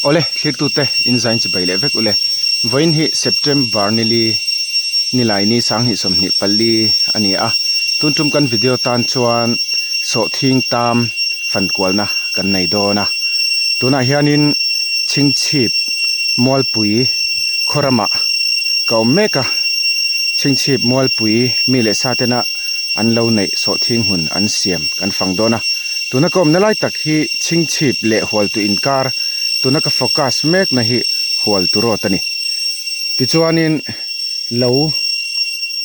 Awle, thlirtute in zain chibai leh vek ule. Vawiin hi September nili nilai ni sanghnih sawmhnih pali a ni a. Tun tum kan video tan chuan sawhthing tam fankualna kan nei dawn a. Tunah hianin Chhingchhip Mualpui khaw ramah ka awm mek a. Chhingchhip Mualpui mi leh sa tena an lo neih sawhthing hmun an siam kan fang dawn a. Tuna ka awmna lai tak hi Chhingchhip leh Hualtu inkar tuna ka focus mekna hi Hualtu road a ni. Tichuanin lo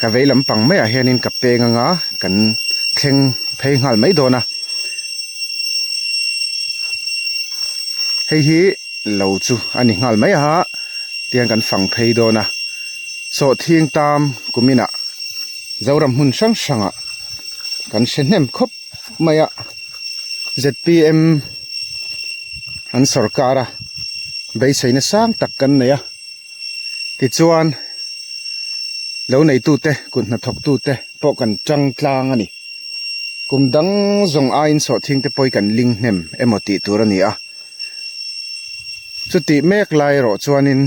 ka vei lampang maiah hianin ka peng anga kan thleng phei nghal mai dawn a. Hei hi lo chu a ni nghal mai a tiang kan fang phei dawn a. Sawhthing tam kuminah Zoram hmun hrang hrangah kan hre hnem khawp mai a zpm an sawrkar a beiseina sang tak kan nei a tichuan lo neitute kut hnathawktute pawh kan tang tlang a ni kum dang zawng aiin sawhthing te pawh hi kan ling hnem emaw tih tur a ni a chutih mek lai erawh chuanin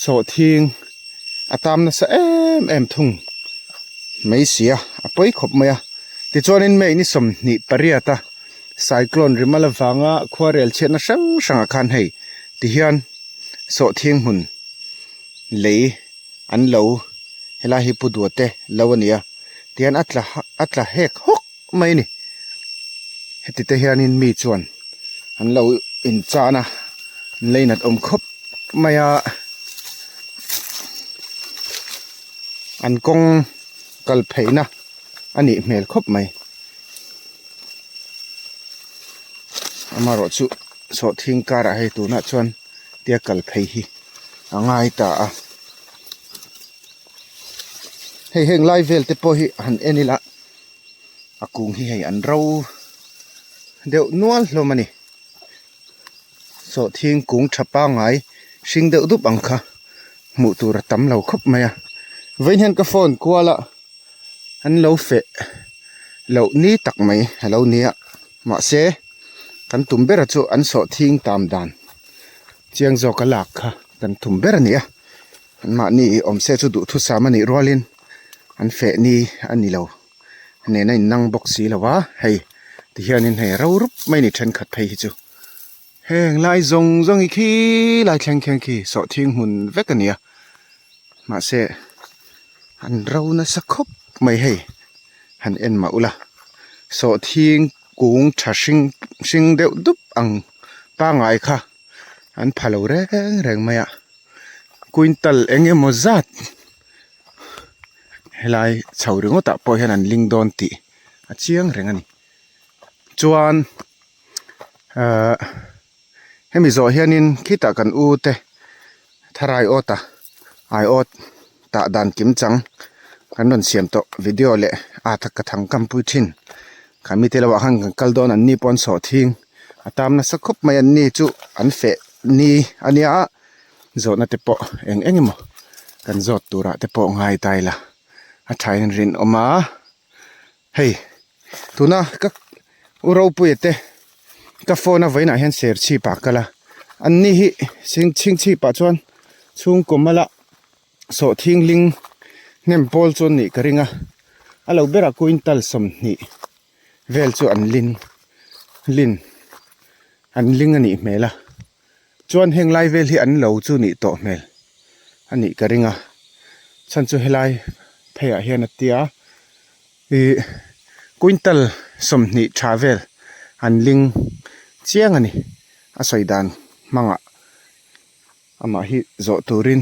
sawhthing a tam nasa em em thung mai si a a pawi khawp mai a tichuanin May ni sawmhnih pariat a cyclone rimal avanga khuarel chhiatna hrang hrangah khan hei tihian sawhthing hmun lei an lo helai hi pu dua te lo a ni a tihian a tla a tla hek hawk mai a ni heti te hianin mi chuan an lo inchan a an leinat awm khawp mai a an kawng kal pheihna a nih hmel khawp mai amaherawhchu sawhthing karah hei tunah chuan tia kal phei hi a ngai ta a hei heng lai vel te pawh hi han en ila. A kung hi hei an ro deuh nual hlawm a ni sawhthing kung tha pangngai hring deuh dup ang kha hmuh tur a tam lo khawp mai a vawiin hian ka phone kual a an lo feh loh ni tak mai a lo ni a mahse kan tum ber a chu an sawhthing tam dan chiang zawk a lak kha kan tum ber a ni a anmahni awm se chu duhthusam a nih rualin an feh ni a ni lo. Nena in nang bawk si lo a hei ti hianin hei ro rup mai ni thenkhat phei hi chu heng lai zawng zawng hi khi lai thleng khian khi sawhthing hmun vek a ni a mahse an ro nasa khawp mai hei han en mah ula sawhthing kung tha hring hring deuh dup ang pangngai kha an pha lo reng reng mai a quintal eng emaw zat. Helai chho ringawt ah pawh hian an ling dawn tih a chiang reng a ni chuan ahh hemi zawh hianin khitah kan u te tharai awt a aiawt tah dan kim chang kan rawn siam tawh video leh a ka thang kam pui thin khami te lamah khan kan kal dawn an ni pawh an sawh thing a tam nasa khawp mai an ni chu an feh ni a nia. Zawhna te pawh eng eng emaw kan zawt turah te pawh ngai ta ila a thain rinawm a hei tuna ka u ropuia te ka phone a vawiinah hian ser chhip ah kal a an ni hi chhing chhip ah chuan chhungkaw mala sawhthing ling hnem pawl chu an nih ka ring a a lo berah quintal sawmhnih vel chu an lin lin an ling a nih hmel a. Chuan heng lai vel hi an lo chu nih tawh hmel a nih ka ring a chhan chu helai pheiah hian a tia ih quintal sawmhnih tha vel an ling chiang a ni a sawi dan hmangah amah hi zawh turin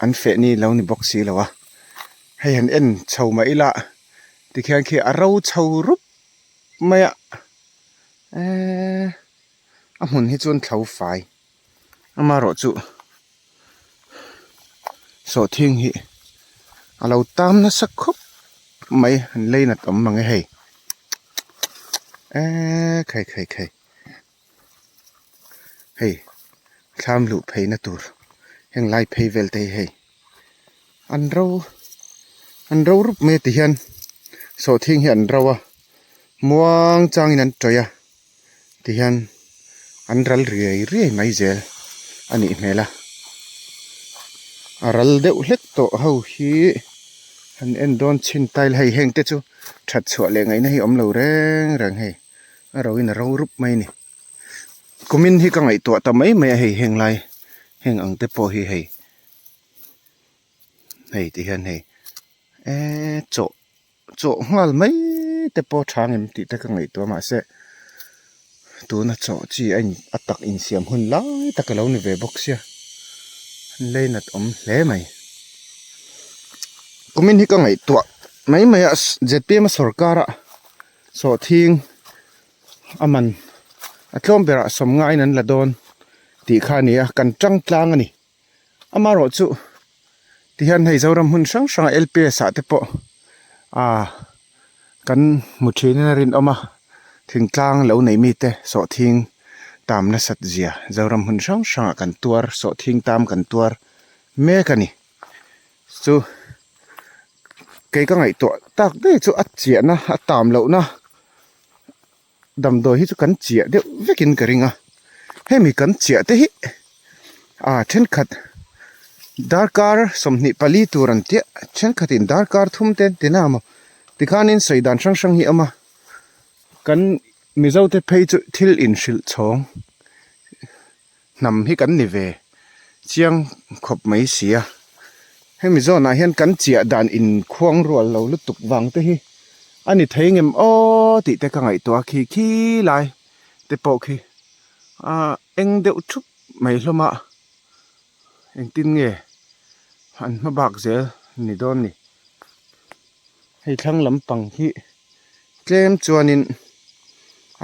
an feh ni lo ni bawk si lo a hei han en chho mah ila tikhian khi a ro chho rup mai a eee. A hmun hi chuan thlo fai amaherawh chu sawhthing hi a lo tam nasa khawp mai an lei nat awm mang e hei eee khai khai khai hei thlam luh phei na tur heng lai phei vel te hi hei an ro an ro rup mai a ti hian sawhthing hi an ro a muang changin an tawih a. Tihian an ral riai riai mai zel. a nih hmel a. A ral deuh hlek tawh ho hi han en dawn chhin ta ila hei heng te chu that chhuah leh ngaihna hi a awm lo reng reng hei a ro in a ro rup mai a ni. Kumin hi ka ngaihtuah ta mai mai a hei heng lai heng ang te pawh hi hei hei ti hian hei eee chawh chawh nghal mai te pawh tha ngem tih te ka ngaihtuah mahse tuna chawh chi a in a tak insiam hun lai tak a lo ni ve bawk sia lei nat awm hle mai kumin hi ka ngaihtuah mai mai a z p m a sawrkar a sawhthing a man a tlawm berah sawm ngaiin an la dawn tih kha a ni a kan tang tlang a ni. Amaherawh chu tihian hei Zoram hmun hrang hranga L P S ah te pawh ah kan hmu thinin a rinawm a thingtlang lo nei mite sawhthing tam nasat zia Zoram hmun hrang hrangah kan tuar sawhthing tam kan tuar mek a ni chu kei ka ngaihtuah tak daih chu a chiahna a tam lohna. Damdawi hi chu kan chiah deuh vekin ka ring a, hemi kan chiah te hi ah thenkhat darkar 24 tur an tia thenkhatin darkar thum te an ti na maw tikhanin sawi dan hrang hrang hi a awm a, kan Mizo te phei chu thil inhrilh chhawng hnam hi kan ni ve chiang khawp mai si a, hemi zawnah hian kan chiah dan inkhuang rual lo lutuk vang te hi a ni thei ngem aw tih te ka ngaihtuah a khi khi lai te pawh khi ah eng deuh thup mai hlawm a engtin nge an hma bak zel ni dawn ni hei thlang lampang hi tlem chuanin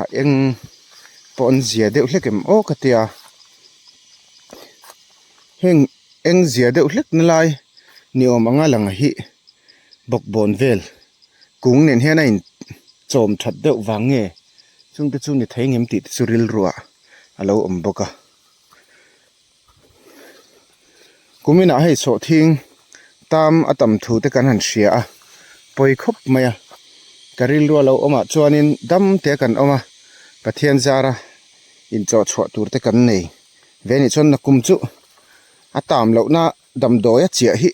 a eng pawh an zia deuh hlek em aw ka tia heng eng zia deuh hlek na lai ni awm anga lang hi bawkbawn vel kung nen hian a in chawm that deuh vang nge chungte chu ni thei ngem tih te chu rilruah a lo awm bawk a. Kuminah hei sawhthing tam a tam thu te kan han hria a, pawi khawp mai a, ka rilru a lo awmah chuanin dam te kan awm a, Pathian zara inchawh chhuah tur te kan nei ve anih chuan nakum chu a tam lohna damdawi a chiah hi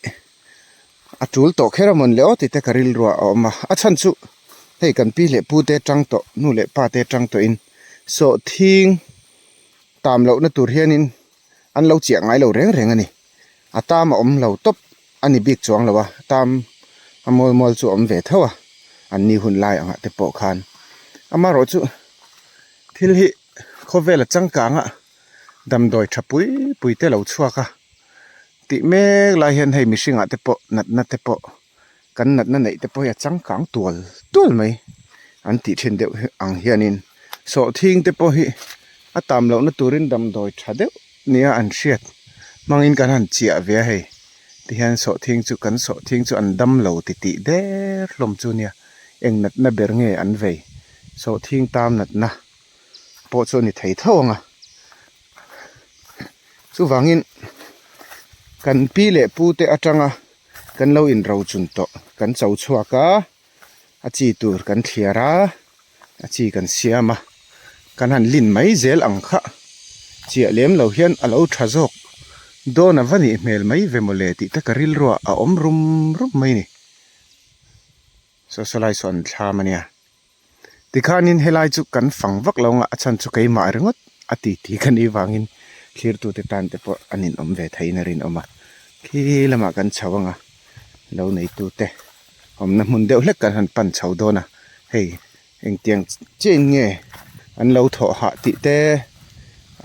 a tul tawh kher a mawn le aw tih te ka rilruah a awm a, a chhan chu hei kan pi leh pu te tang tawh nu leh pa te tang tawhin sawhthing tam lohna tur hianin an lo chiah ngai lo reng reng a ni. A tam a awm lo tawp a ni bik chuang lo a, tam a mual mual chu a awm ve tho a, an ni hun lai angah te pawh khan. Amaherawh chu thil hi khawvel a changkang a, damdawi tha pui pui te lo chhuak a, tih mek lai hian hei mihringah te pawh natna te pawh kan natna neih te pawh hi a changkang tual tual mai an tih thin deuh ang hianin sawhthing te pawh hi a tam lohna turin damdawi tha deuh nia an hriat hmangin kan han chiah ve a hei tihian sawhthing chu kan sawhthing chu an dam lo ti tih der hlawm chu nia eng natna ber nge an vei sawhthing tam natna pawh chu a ni thei tho ang a chuvangin kan pi leh pu te atanga. Kan lo inrochun tawh, kan cho chhuak a, a chi tur kan thliar a, a chi kan siam a, kan han lin mai zel ang kha chiah lem lo hian a lo tha zawk dawn a va nih hmel mai ve mawle tih te ka rilruah a awm rum rum mai a ni. Saw saw lai saw an thlam a nia. Tikhanin helai chu kan fang vak lo ang a, a chhan chu keimah ringawt a ti ti ka nih vangin thlirtute tan te pawh an inawm ve theihin a rinawm a. Khi lamah kan chho ang a, lo neitute awmna hmun deuh hlek kan han pan chho dawn a, hei engtiang chiahin nge an lo thawh hah tih te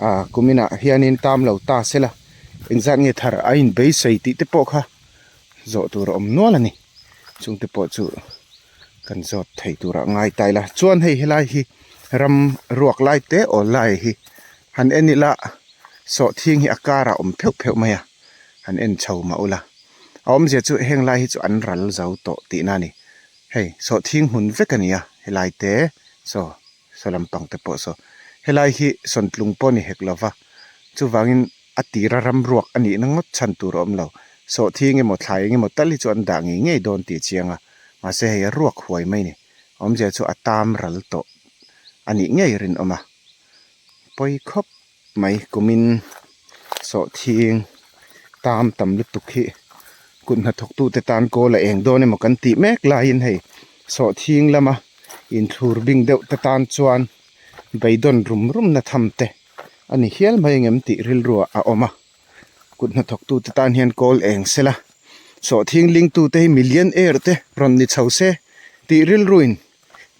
ah kuminah hianin tam lo ta sela engzat nge thar a inbeisei tih te pawh kha zawh tur a awm nual a ni. Chungte pawh chu kan zawt thei turah ngai ta ila chuan hei helai hi ram ruak lai te awl lai hi han en ila sawhthing hi a karah awm pheuh pheuh mai a han en chho mah ula a awmzia chu heng lai hi chu an ral zo tawh tihna a ni hei sawhthing hmun vek a ni a helai te saw saw lampang te pawh saw helai hi sawntlung pawh a ni hek lova chuvangin A tira ram ruak a nihna ngawt chhan tur a awm lo. Sawhthing emaw thlai eng emaw tal hi chu an dah ngei ngei dawn tih a chiang a, mahse hei a ruak huai mai ni. Awmzia chu a tam ral tawh a nih ngei rinawm a. Pawi khawp mai kumin Sawhthing tam tam lutuk hi kut hnathawktute tan kawl a eng dawn emaw kan tih mek laiin hei sawhthing lama inthlur bing deuh te tan chuan beidawn rum rum na tham te a ni hial mai ang em tih rilruah a awm a. Kut hnathawktute tan hian kawl eng sela sawhthing lingtute hi million air te rawn ni chho se tih rilruin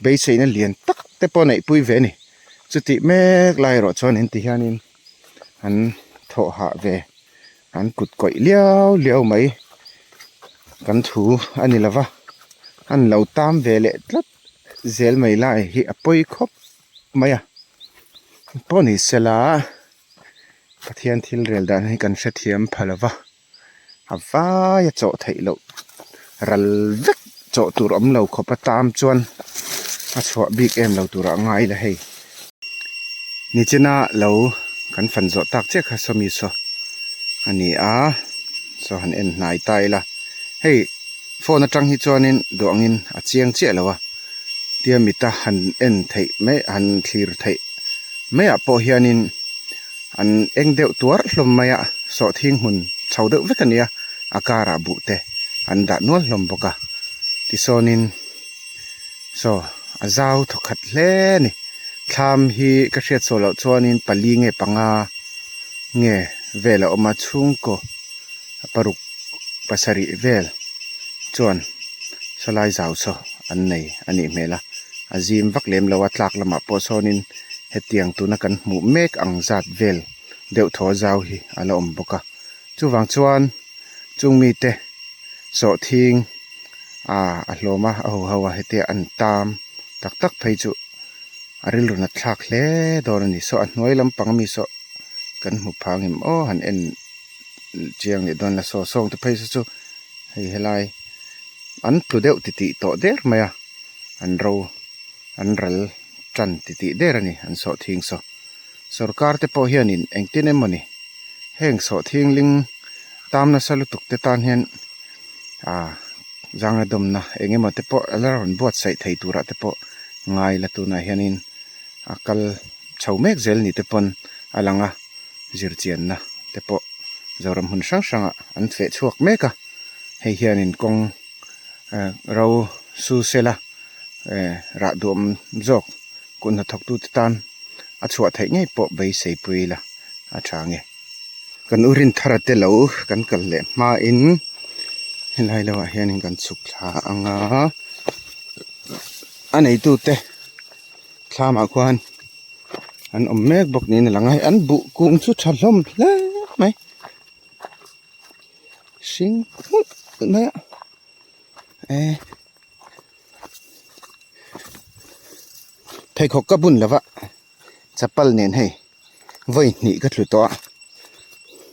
beiseina lian tak te pawh neih pui ve a ni. Chutih mek lai erawh chuan inti hianin an thawh hah ve an kut kawih liau liau mai kan thu a ni lova an lo tam ve leh tlat zel mai lai hi a pawi khawp mai a pawh ni sela Pathian thil rel dan hi kan hrethiam pha lova a vaia chawh theih loh ral vek chawh tur awm lo khawp a tam chuan a chhuah bik em lo turah a ngai la hei. Nichina lo kan fan zawh tak chiah kha sawmi saw a ni a saw han en hnai ta ila hei phone atang hi chuanin duh angin a chiang chiah lo a tia mita han en theih mai han thlir theih maiah pawh hianin an eng deuh tuar hlawm mai a sawhthing hmun chho deuh vek a ni a a karah buh te an dah nual hlawm bawk a tisawnin saw a zau thawkhat hle a ni thlam hi ka hriat saw loh chuanin pali nge panga nge vel a awm a chhungkaw paruk pasarih vel chuan sawlai zau saw an nei a nih hmel a a zim vak lem lo a tlak lamah pawh sawnin hetiang tuna kan hmuh mek ang zat vel deuh thaw zau hi a la awm bawk a chuvang chuan chung mite sawhthing ah a hlawm a a ho ho a hetia an tam tak tak phei chu a rilru nat thlak hle dawn a ni saw a hnuai lampang ami saw kan hmu phang em aw han en chiang leh dawn la saw sawng te phei saw chu hei helai an tlu deuh titih tawh der mai a an ro an ral tan titih der a ni an sawhthing saw sorkar te pawh hianin engtin emawni heng sawhthing ling tam nasa lutuk te tan hian ah zangna dawmna eng emaw te pawh a la rawn buatsaih thei turah te pawh ngai la tunah hianin a kal chho mek zel ni te pawn a lang a zirchianna te pawh Zoram hmun hrang hrangah an feh chhuak mek a hei hianin kawng eh ro su sela eh rah duam zawk kut hnathawk tute tan a chhuah theih ngei pawh beisei pui ila a tha nge. Kan u Rinthara te lo kan kal leh hmain helai lohah hianin kan chhuk thla ang a a neitute thlamah khuan an awm mek bawk niin a lang a hei an buh kung chu tha hlawm hle mai hring hmulh mai a eh pheikhawk ka bun lova chapal nen hei vawi hnih ka tlu tawh a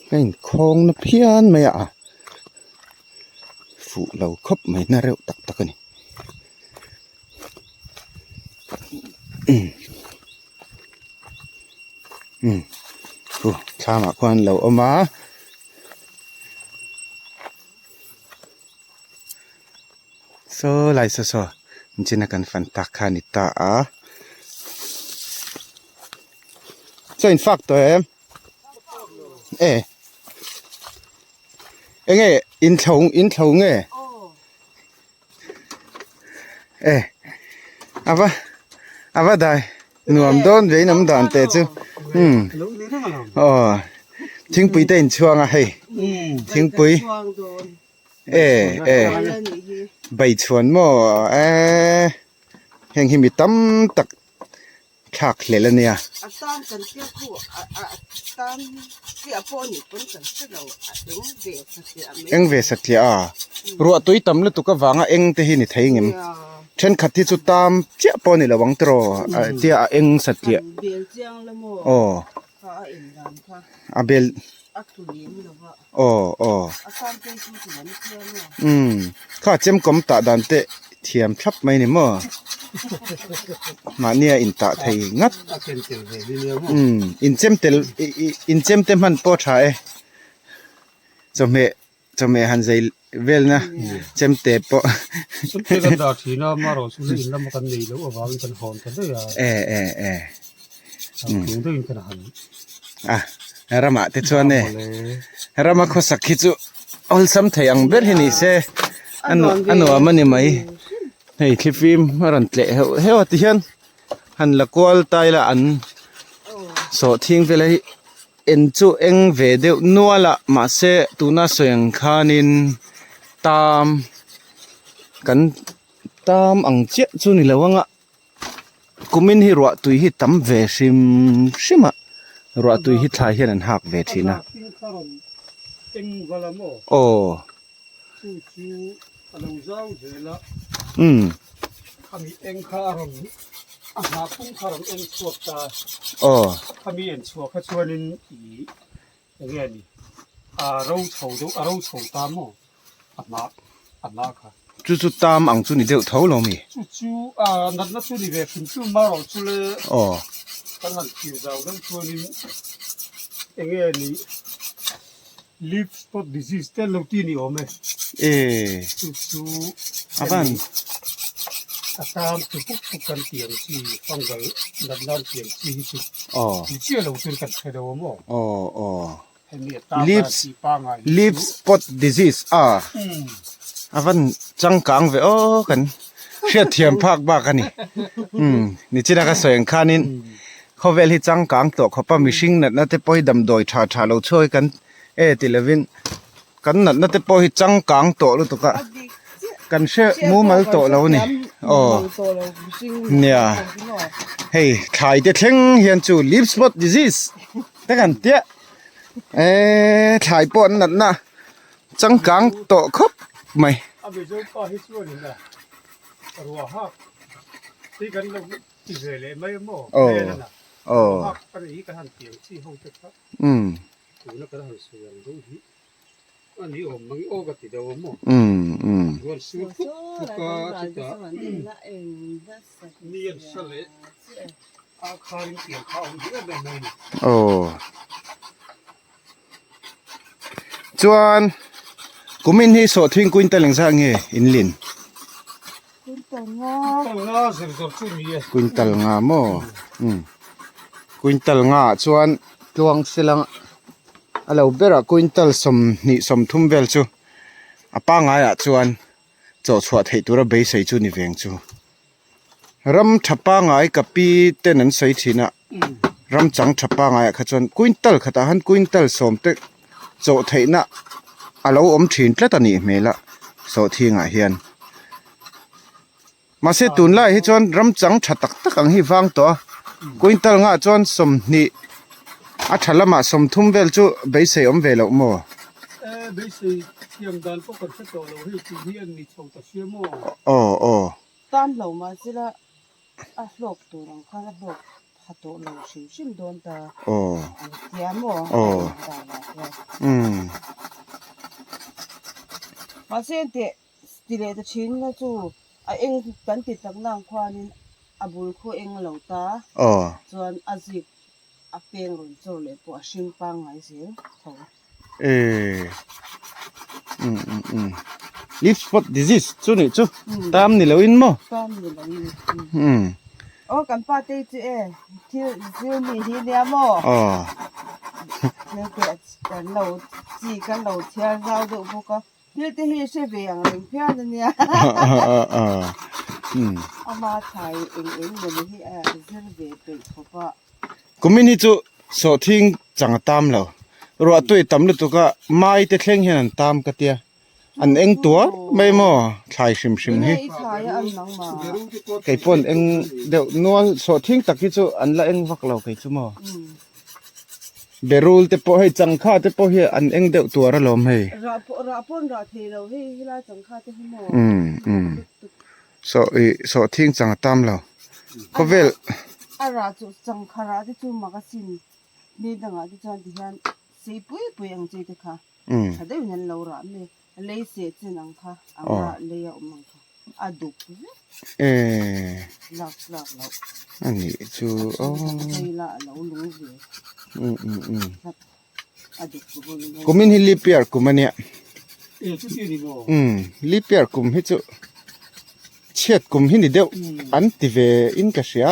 ka inkhawng na phian mai a fuh lo khawp mai na reuh tak tak a ni. Umm khu thlamah khuan an lo awm a saw lai saw saw enchina kan fan tak kha a ni ta a chaw in fak tawh em e enge in thlo in thlo nge. E ava ava dai nuam dawn ve in awm dan te chu umm aw thingpui te in chhuang a hei thingpui e e baichhuan maw e heng hi mi tam tak. thlak hlel a nia. A tan kan tia khu a a tan chiah pawh a nih pawn kan hre lo a eng ve satliah mai. Eng ve satliah a, ruah tui tam lutuk avanga eng te hi ni thei ngem. Thenkhat hi chu tam chiah pawh a ni lo ang tiraw tia a eng satliah. Han bel chiang la maw? Aw. Kha a en dan kha. A bel. A tlu lem lo va. Aw aw. A tan phei chu tlu an tia maw? Umm kha chemkawm tah dan te thiam thlap mai ni maw? Mahnia in tah thei ngat. A ken tel ve ni nia maw? Umm in chem tel in chem te hman pawh tha e. Chawhmeh chawhmeh han zei velna chemte pawh. Chemte kan dah thin a amaherawh chu in lama kan nei loh avangin kan hawn ta daih a. E e e. Chung deuhin kan han. A. Ramah te chuan e rama khawsak hi chu awlsam thei ang ber hi ni se a nuam a ni mai hei thlifim a rawn tleh heuh heuh a tihian han la kual ta ila an sawhthing vel hi en chu eng ve deuh nual a mahse tuna sawi ang khanin tam kan tam ang chiah chu ni lo ang a. Kumin hi ruah tui hi tam ve hrim hrim a, ruah tui hi thlai hian an hak ve thin a. Aw. Umm. Aw. Chu chu tam ang chu ni deuh tho lo mi? Chu chu a natna chu ni ve hrim hrim marawh chu le Aw. Kan han thlir zau deuh chuanin enge ni leaf spot disease te an lo ti ni awm e. E. Chu chu A van. A tam chu puk puk kan tih ang chi fungal natna an tih ang chi hi chu Aw. Ni chiah lo chuan kan hre deuh a maw? Aw aw. Leaves leaf spot disease a a van changkang ve aw kan hriatthiam phak bak a ni umm nichina ka sawi ang khanin khawvel hi changkang tawh khawp a mihring natna te pawh hi damdawi tha tha lo chhuak hi kan e ti lovin kan natna te pawh hi changkang tawh lutuk a kan hre mumal tawh lo a ni aw nia hei thlai te thleng hian chu leaf spot disease te kan tia. Eee thlai pawh an natna changkang tawh khawp mai. A Mizo pa hi chuanin a ruah hak hi kan lo ti ve leh mai a maw? Aw aw. Ruah hak a nih hi kan han ti ang chi ho te kha. Umm. Tuna kan han sawi ang deuh hi a ni awm mang aw ka ti deuh a maw? Umm umm. Ruan sur puk puk a chutah mi an hre leh. Aw chuan kumin hi sawhthing quintal engzah nge in lin quintal nga maw umm quintal nga ah chuan tluang silang a lo berah quintal sawmhnih sawmthum vel chu a pangngai ah chuan chawh chhuah theih tura beisei chu ni veng chu. Ram tha pangai ka pi ten an sawi thin a ram chang tha pangai ah kha chuan quintal khatah khan quintal sawm te chawh theihna a lo awm thin tlat a nih hmel a sawhthing ah hian mahse tunlai hi chuan ram chang tha tak tak ang hi vang tawh a quintal nghah chuan sawmhnih a tha lamah sawmthum vel chu beisei awm ve loh maw. Aw aw. Tan lo mah sela a hlawk tur ang khan a hlawk pha tawh lo hrim hrim dawn ta an tia maw danah hian. Mahse teh ti leh ta thin na chu a eng kan ti tak nang khuanin a bul khu eng lo ta chuan a zik a peng rawn chawr leh pawh a hring pangngai zel tho. Eh um um um leaf spot disease chu nih chu tam ni loin maw tam ni loin um aw kan pa te chu e thil zir mi hi nia maw aw thil te kan lo chi kan lo chhiar zau deuh bawk a thil te hi hre ve ang reng phian ania um ama thlai eng eng mawni hi a zir ve peih khawp a. Kumin hi chu sawhthing chang a tam lo. Ruah tui tam lutuk a, mai te thleng hian an tam ka tia. An eng tuar mai maw thlai hrim hrim hi. Kei pawh an eng deuh nual sawhthing tak hi chu an la eng vak lo kei chu maw. Berul te pawh hei changkha te pawh hi an eng deuh tuar alawm hei. Umm umm. Saw ih sawhthing chang a tam lo khawvel. A rah chu changkha rah te chu mak asin ni dangah te chuan ti hian sei pui pui ang chi te kha tha deuhin an lo rah mai a lei seh chen ang kha ang rah lei a awm ang kha a duk vek lak tlak loh a nih chu aw hei lah a lo lung ve tlat a duk vun kumin hi leap year kum a nia. Umm leap year kum hi chu chhiat kum hi ni deuh an ti ve in ka hria.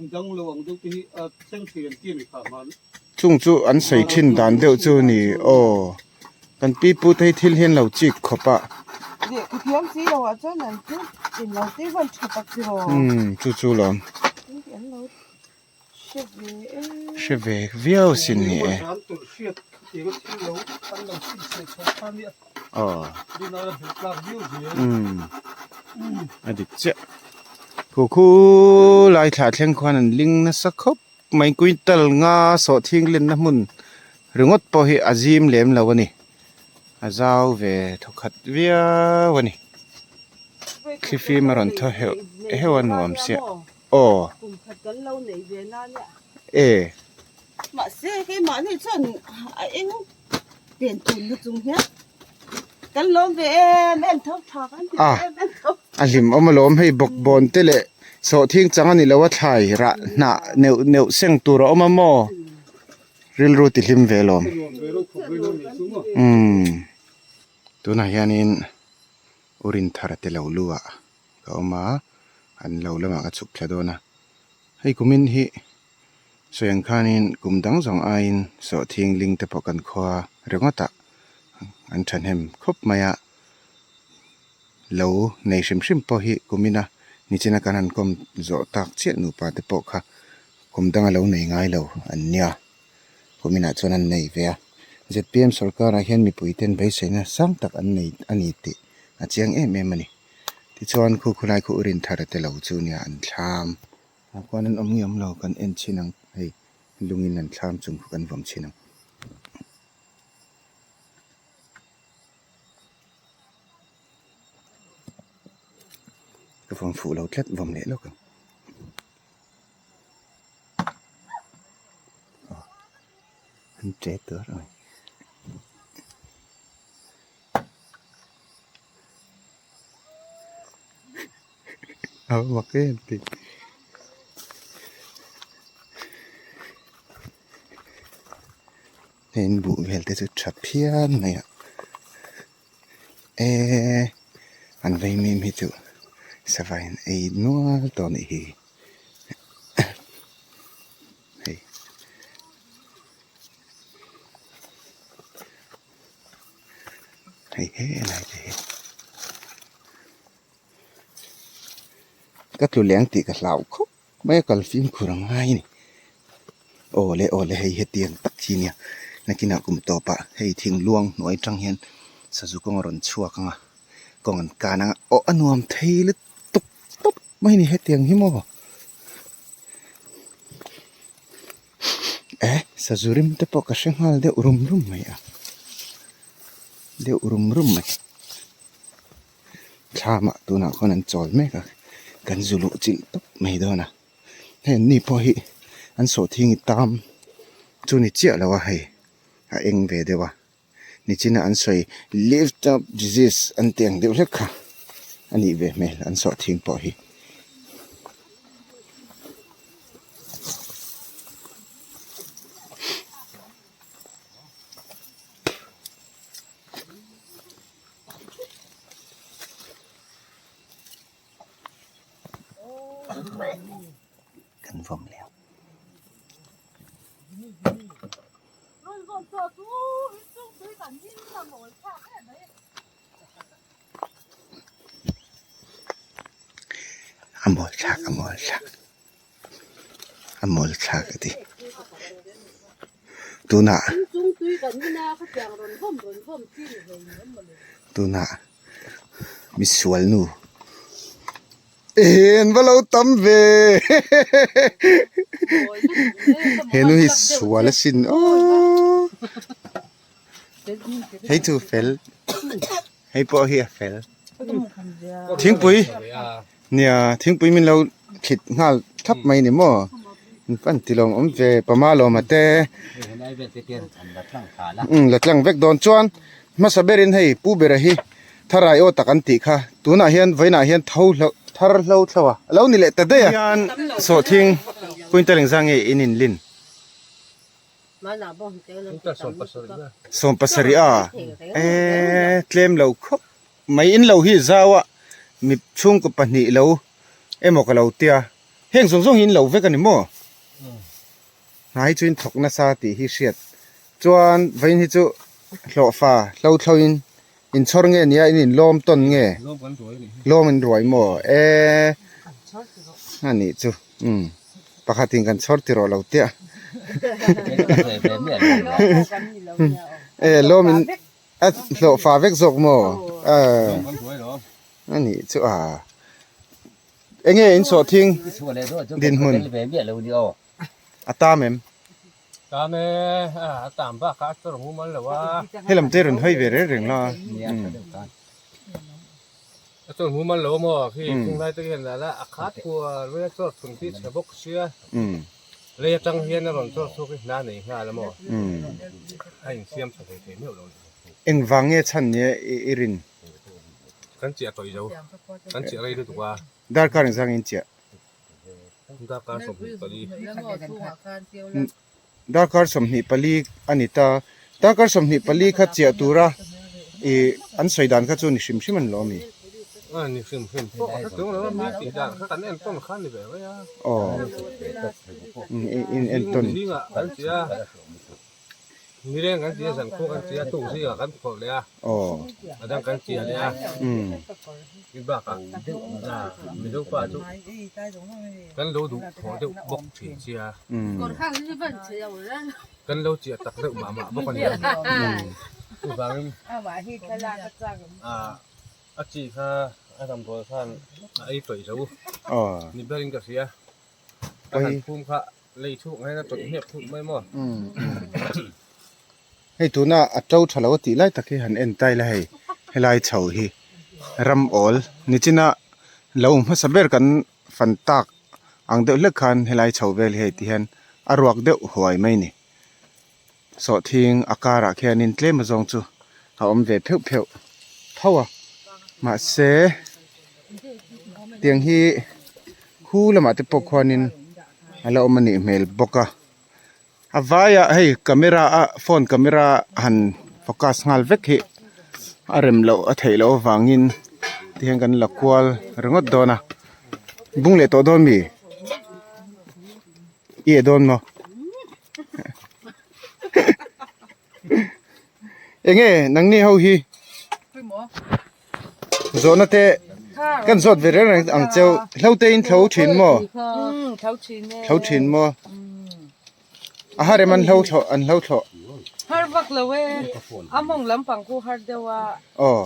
kum dang lo ang deuh te hi a thleng thei an ti a ni kha hman. Chung chu an sawi thin dan deuh chu ni aw. Kan pi pu te hi thil hi an lo chik khawp a. Lehkha thiam si lo ah chuan an thil in lo tih van tha tak chi rawh. Umm chu chu lawm. An lo hre ve em. Hre ve viau sin ni e. Aw. Umm a dik chiah. Khu khu lai thla thleng khuan an ling nasa khawp. Mai quintal nga sawhthing lenna hmun ringawt pawh hi a zim lem lo a ni a zau ve thawkhat viau a ni thlifim a rawn thaw heuh heuh a nuam sia aw e. Mahse keimahni chuan a eng pen tun na chung hian kan lawm ve em em tho tha kan ti em em tho. A hlim awm alawm hei bawkbawn te leh sawhthing chang a ni lo a thlai rah hnah neuh neuh seng tur a awm a maw rilru ti hlim ve alawm umm tunah hianin Urinthara te lo lu ah ka awm a an lo lamah ka chhuk thla dawn a hei kumin hi. Sawi ang khanin kum dang zawng aiin sawhthing ling te pawh kan khua ringawtah an thahnem khawp mai a, lo nei hrim hrim pawh hi kumina nichina kan han kawm zawh tak chiah nupa te pawh kha kum danga lo nei ngai lo an nia, kuminah chuan an nei ve a, zpm sorkarah hian mipui ten beiseina sang tak an nei a ni tih a chiang em em a ni, tichuan khu khulai khu urin thar te lo chu nia an thlam. Ah khuan an awm nge awm lo kan en chhin ang hei lungin an thlam chung kha kan vawm chhin ang. Ka vawm fuh lo tlat vawm leh lawk ang. Aw an che tur a ni. A mak em tih hei in buh vel te chu tha phian mai a eee an vei mim hi chu sava in ei nual tawh a nih hi hei. Hei helai te hi ka tlu leng tih ka hlau khawp mai a kal fimkhur ang ngai a ni aw le aw le hei hetiang tak hi nia nakinah kum tawpah hei thing luang hnuai atang hian sazu kawng a rawn chhuak ang a kawng an kan ang a aw a nuam thei lutuk tawp mai a ni hetiang hi maw. Eh sazu rim te pawh ka hre nghal deuh rum rum mai a deuh rum rum mai thlamah tunah khawn an chawl mek a kan zu luh chilh tawp mai dawn a hei an ni pawh hi an sawhthing i tam chu ni chiah lo a hei a eng ve deuh a nichina an sawi lift up disease an tih ang deuh hlek kha a nih ve hmel an sawhthing pawh hi. Kan vawm leh ang. A mawl thlak a mawl thlak a mawl thlak a ti tunah tunah misual nu en va lo tam ve henu hi sual asin aww hei chu fel hei pawh hi a fel thingpui nia thingpui min lo thlit nghal thap mai ni maw in fan ti lawm awm ve pama lawm a te umm la tlang vek dawn chuan hmasa berin hei pu bera hi tharai aw tak an tih kha tunah hian vawiinah hian tho hlo thar hlo thlo a lo ni leh ta daih a hian sawhthing quintal engzah nge in inlin. 70 a eee tlem lo khawp mai in lo hi zau a mi chhungkaw pahnih lo emaw ka lo tia Heng zawng zawng hi in lo vek a ni maw? Hna hi chu in thawk nasa tih hi hriat. Chuan vawiin hi chu hlawhfa hlo thlo in in chhawr nge nia in in lawm tawn nge? Lawm in ruai maw? E a nih chu umm pakhat in kan chhawr ti rawh lo tia. E lawm in a hlawhfa vek zawk maw? A nih chu a. Enge in sawh thing dinhmun a tam em? Tam e, a tam bakah a chawr mumal lo a. Helam te rawn hawi ve reng reng la. A chawr mumal lo maw khi thing lai te hian la a khat kual mai a chawr thun tih chhe bawk sia. Lei atang hian a rawn chawr chhuak hi hna nei nghal a maw. A insiam tha thei thei meuh lo. Engvang nge chhan nia i rin? Kan chiah tawih zo. Kan chiah rei lutuk a. Darkar engzang in chiah? Darkar 24. Darkar 24 a ni ta. Darkar 24 kha chiah tura i an sawi dan kha chu ni hrim hrim a ni lo ami? A ni hrim hrim pawh a hre tung lo a, mi tih dan kha kan entawn kha a ni ve mai a. Aw, in entawn. Zingah kan chiah a. Nileng kan ti a, zankhua kan ti a, tuk zingah kan phawrh leh a, a dang kan tia leh a, i bakah Mizo pa chu kan lo duh thaw deuh bawk thin sia, kan lo chiah tak deuh mah mah bawk a ni. Chuvangin a chi kha a damdawi khan a ei tawih zo ni berin ka hria, a han phum kha. Lei chhuk ang hian a tawlh hniak thut mai maw? Hei tuna a to tha lo a tih lai tak hi han en ta ila hei helai chho hi ram awl nichina lo hmasa ber kan fan tak ang deuh hlek khan helai chho vel hi hei ti hian a ruak deuh huai mai a ni sawhthing a karah khianin tlem azawng chu a awm ve pheuh pheuh tho a mahse tiang hi khu lamah te pawh khuanin a la awm a nih hmel bawk a a vaiah hei camera a phone camera han focus nghal vek hi a rem loh a theih loh avangin tihian kan la kual ringawt dawn a bung leh tawh dawn mi i eh dawn maw enge nangni ho hi Zawhna te kan zawt ve reng reng ang cheu hlo te in thlo thin maw thlo thin maw a har em an hlo thlawh an hlo thlawh har vak lo e a mawng lampang khu har deuh a aw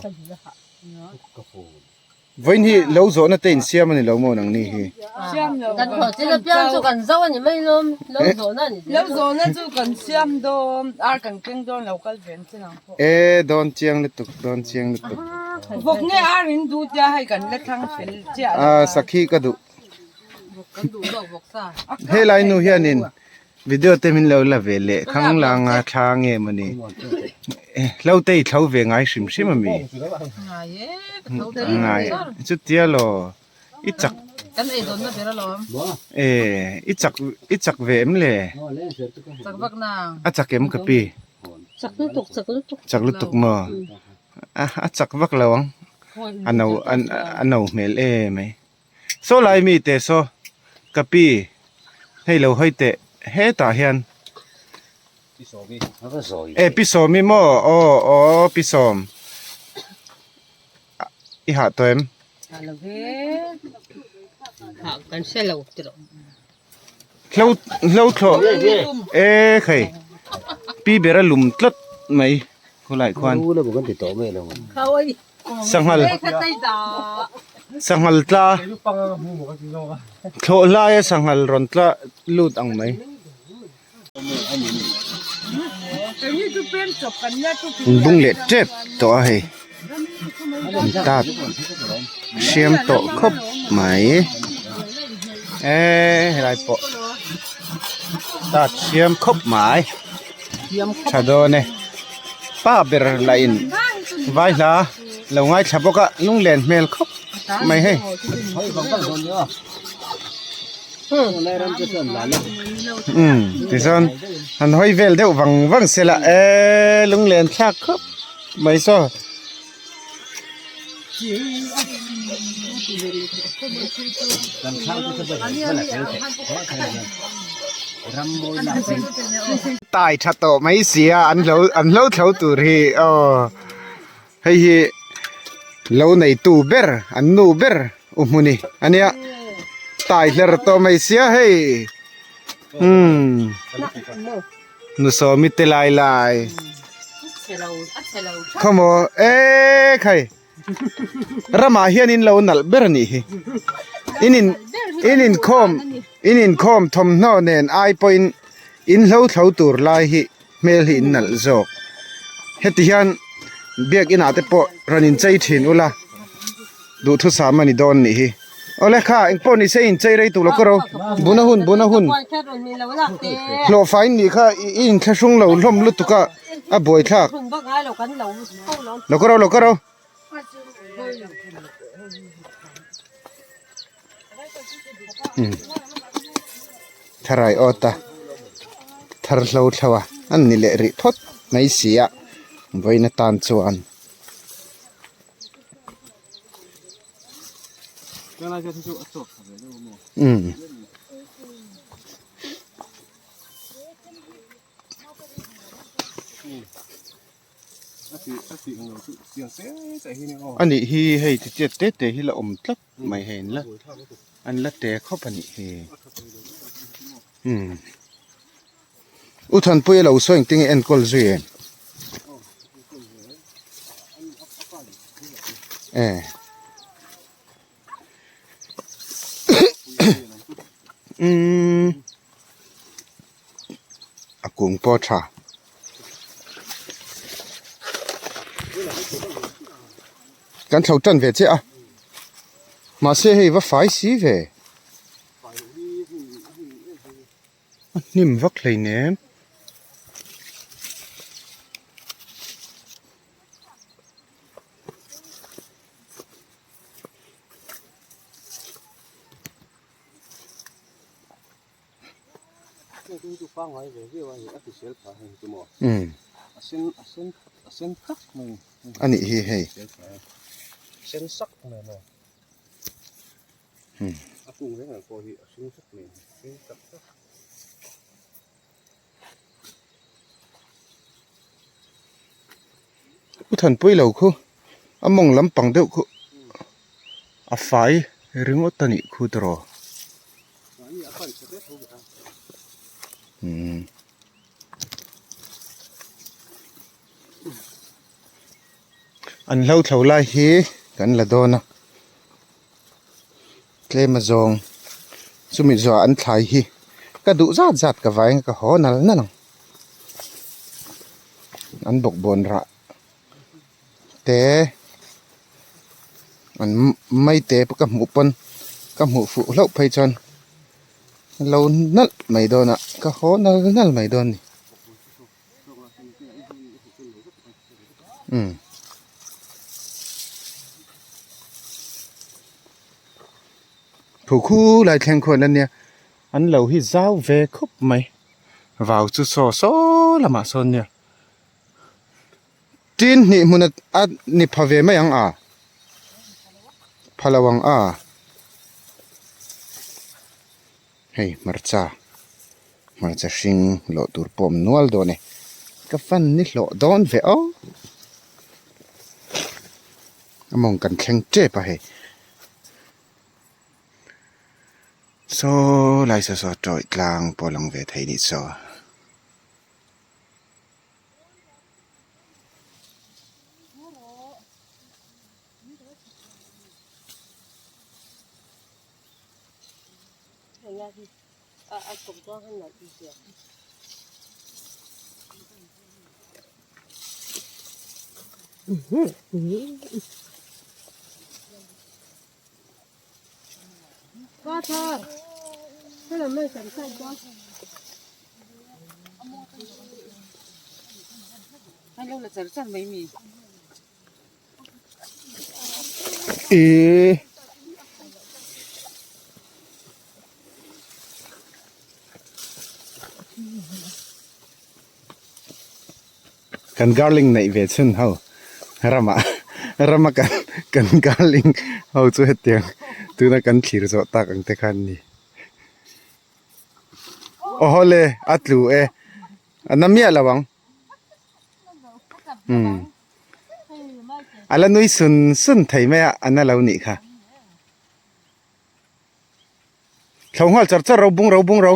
Vawiin hi lo zawhna te in siam a ni lo maw nangni hi? Siam lo. Kan thawh chin apiang chu kan zo a ni mai lawm, lo zawhna a ni zel. Lo zawhna chu kan siam dawn, ar kan keng dawn lo kal ve ang che nang pawh. E dawn chiang lutuk, dawn chiang lutuk. Vawk nge ar in duh tia hei kan la thlang fel chiah lo a. Sakhi ka duh. Vawk kan duh zawk vawk sa. Helai nu hianin video te min lo la ve leh khang langa thla nge maw ni hlo te i thlo ve ngai hrim hrim a mi Ngai e ka tho ta ngai chutia law i chak Kan ei dawn na ber alawm e i chak i chak ve em le Chak vak nang a chak em ka pi Chak lutuk chak lutuk chak lutuk maw a chak vak lo ang a no a no hmel em mai. Saw lai mite saw ka pi hei lo hawi teh hetah hian e pi sawmi maw aw aw pi sawm i hah tawh em? Hlo hlo thlawh e khai pi ber a lum tlat mai khawlai khuan sanghal sanghal tla thlawh hlaia sanghal rawn tla lut ang mai. Bung leh tep tawh a hei an tat hriam tawh khawp mai eee helai pawh tat hriam khawp mai tha dawn e pa ber lah in vai hla lo ngaithla bawk a lunglen hmel khawp mai hei. Umm tichuan han hawi vel deuh vang vang se la eee lunglen thlak khawp mai saw. Tai tha tawh mai sia an hlo an hlo thlo tur hi aw hei hi lo neitu ber an nu ber u hmuni ania tai hler tawh mai sia hei umm nu sawmi te lai lai khawmaw ekhai. Ramah hian in lo nalh ber a nih hi. In in in inkhawm in inkhawm thawmhnaw nen ai pawhin in hlo thlo tur lai hi hmel hi in nalh zawk. Heti hian biakinah te pawh rawn inchei thin ula duhthusam a ni dawn nih hi. Awle kha engpawh ni se inchei rei tur lo ka ro buna hun buna hun hlawhfa in nih kha i inthlahrung lo hlawm lutuk a a buaithlak. Lo ka ro lo ka ro. Tharai awt a thar hlo thlo a an ni leh rih phawt mai si a vawiin atan chuan. A nih hi hei ti chiat te te hi la awm tlat mai hei an la an la te khawp a nih hi umm U Thanpuia lo sawi engtin nge enkawl zui em e umm a kung pawh a tha. Kan thlo tan ve chiah a mahse hei va fai si ve a hnim vak hleinem. A nih hi hei. U Thanpui lo khu a mawng lampang deuh khu a fai ringawt a nih khu tawh umm an hlo thlo lai hi kan la dawn a tlem a zawng chumi zawhah an thlai hi ka duh zat zat ka vai ang ka haw nal nal ang an bawkbawn rah te an mai te pawh ka hmuh pawn ka hmuh fuh hlauh phei chuan lo nalh mai dawn a ka haw nal nal mai dawn a ni umm thu khu lai thleng khuan ania an lo hi zau ve khawp mai vau chu saw saw lamah sawn nia tin hnih hmun a ni pha ve mai ang a pha lo ang a hei hmarcha hmarcha hring lawh tur pawh a awm nual dawn e ka fan ni hlawh dawn ve aw a mawng kan thleng tep a hei saw lai saw saw tawih tlang pawh a lang ve thei nih saw. Ihh Kan garling neih ve chhun ho ramah rama kan kan garling ho chu hetiang. Tuna kan thlir zawh tak ang te khan ni. Aw le a tlu e. A na miah lo ang. Umm. A la nui sun sun thei mai a, a na lo nih kha. Thlo nghal char char ro bung ro bung ro.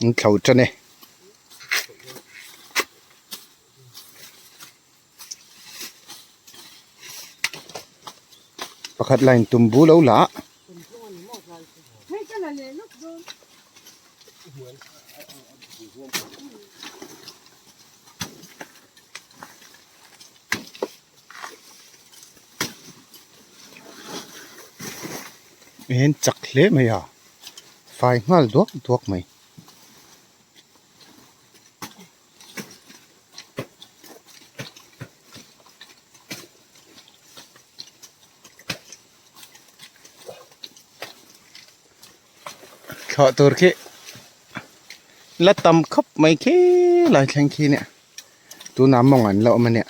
An thlo tan e. Pakhat line tum bu lo la. Hian chak hle mai a fai nghal duak duak mai. Thlawh tur khi la tam khawp mai khi lai thleng khi nia tunah mawng an la awm a nia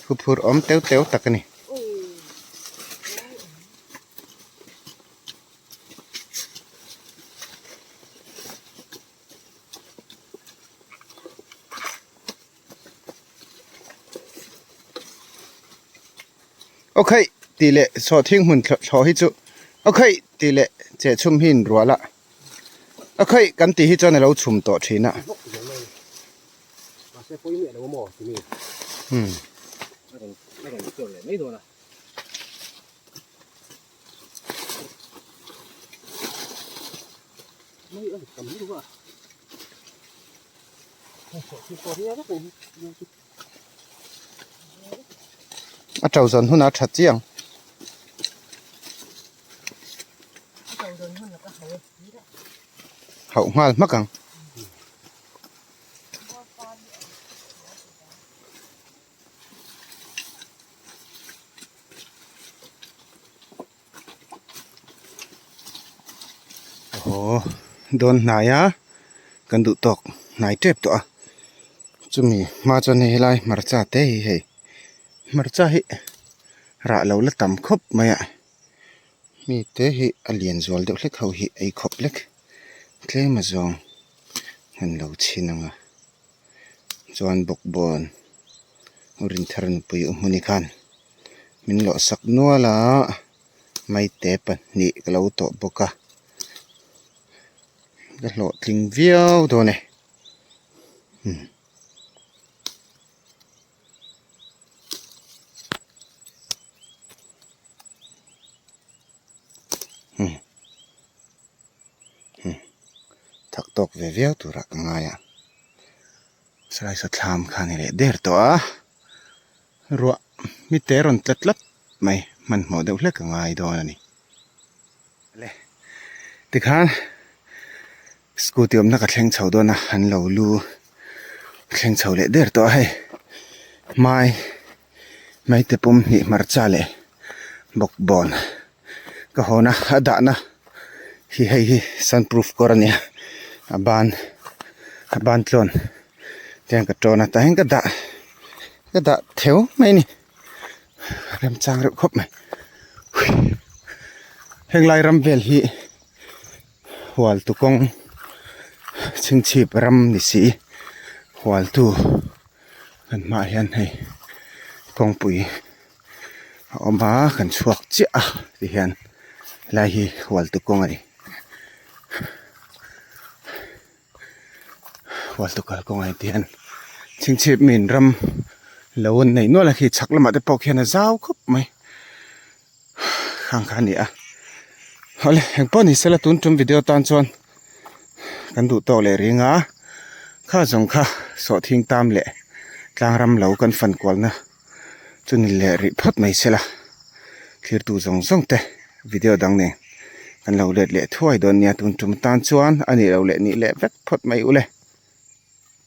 huphurh awm teuh teuh tak a ni. Aw khaih tih leh sawhthing hmun thlawh hi chu aw khaih tih leh cheh chhum hi in rual a aw khaih kan tih hi chuan a lo chhum tawh thin a. Umm. A to zawn hunah a that chiang. Hauh nghal hmak ang. Aw dawn hnai a kan duh tawk hnai tep tawh a chumi hma chuan hei helai hmarcha te hi hei hmarcha hi rah lo la tam khawp mai a mi te hi a lian zual deuh hlek ho hi ei khawp lek tlem a zawng an lo chhin ang a chuan bawkbawn rinthar nupui u hmuni khan min lawh sak nual a maite pahnih ka lo tawh bawk a ka hlawhtling viau dawn e umm. Thak tawk ve viau turah ka ngai a salai saw thlam kha a ni leh der tawh a ruah mi te rawn tla tlat mai hmanhmawh deuh hlek a ngai dawn a ni le tikhan scooty awmna ka thleng chho dawn a an lo lu thleng chho leh der tawh a hei hmai hmaite pum hnih hmarcha leh bawkbawn. Ka hawn a a dahna hi hei hi sun proof kawr a nia a ban a ban tlawn tiang ka tawn a tah hian ka dah ka dah theu mai a ni remchang reuh khawp mai heng lai ram vel hi hual tu kawng chhingchhip ram ni si hual tu kan hmaah hian hei kawngpui. A awm a kan chhuak chiah a ti hian helai hi hualtu kawng a ni hualtu kal kawng a ni ti hian chhingchhip min ram lo an nei nual a khi chhak lamah te pawh khian a zau khawp mai khang kha a ni a awle engpawh ni sela tun tum video tan chuan kan duh tawk leh ring a kha zawng kha sawhthing tam leh tlang ram lo kan fan kualna. Chuni leh rih phawt mai sela thlirtu zawng zawng te video dang nen kan lo let leh thuai dawn nia tun tum tan chuan a nih loh leh nih leh vek phawt mai ule.